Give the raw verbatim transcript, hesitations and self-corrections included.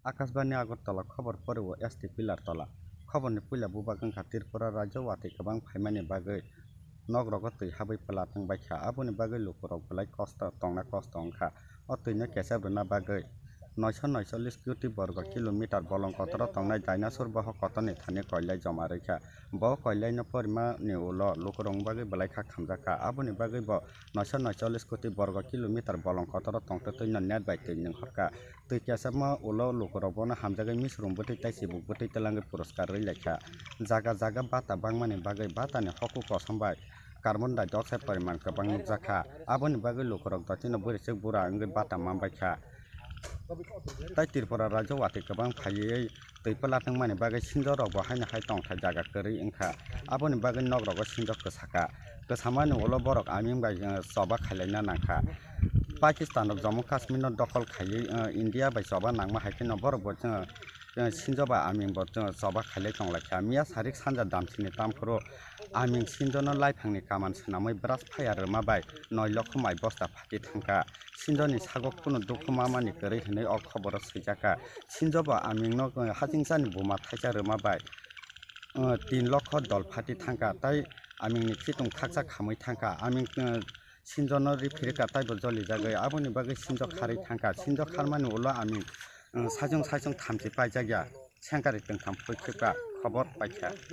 Akashbani Agartala, khobor pore o S T Pillar Tola. Khoborni puila bubak wngkha Tripura rajyo watwi kwbang phaimani bagwi nogrogo twi habwi pwla thwng baikha, aboni bagwi lukurok belai kosto tongna kosto wngkha. O twino kesep rwna bagwi noisho noishollis koti borgo kilometer bolong kotoro tongnai dinosaur bohok kotorni thani koilai joma rwkha. Bo koilaino porimani ulo lukurokni bagwi belai kha khamjakha, aboni bagwi bo noisho noishollis koti borgo kilometer bolong kotoro tongtwtwino net bai twi nwnghorkha. Twi kesepma ulo lukurok bono hamjagwi misrung bwtwi tei chibuk bwtwi twlangwi puraskar rwi laikha. Jaga jaga bata bangmani bagwi batani hoku kosom bai carbon dioxide poriman kwbang nukjakha, aboni bagwi lukurok dotino bwrwichwk bura wngwi bata manbaikha. Tei Tripura rajyo watwi kwbang phaiwi twi pwla tongmani bagwi sinjorokbo haino hai tongthai jaga kwrwi wngkha, aboni bagwi nogrogo sinjok kwsakha. Kwsamani ulo borok aming bai, eh, choba khailaina nangkha. Pakistan rok Jammu Kashmir no dokhol khaiwi, eh, India bai choba nangma hai kheno borok bo, eh, eh, sinjo bai aming bo, eh, choba khailai tonglaikha. Miya sarik sanja damsini tamphuru aming sinjono laiphangni kaman swnamwi brush fire rwma bai noi lokho mai bosta phati thangkha. Sinjoni sago kunu dukhu mamani kwrwi hwnwi o khoboro swijaka. Sinjo bo amingno, eh, hachingsani buma thaisa rwma bai, eh, tin lokho dol phati thangkha, tei amingni khitung khaksa khamwi thangkha. Aming, eh, sinjono ri phirikha, taibo jolijagwi. Aboni bagwi sinjo kharwi thangkha. Sinjo kharmani ulo aming, eh, saichung saichung thamchi paijakya. Sengkari tongtham phuikhwkha, khobor paikha.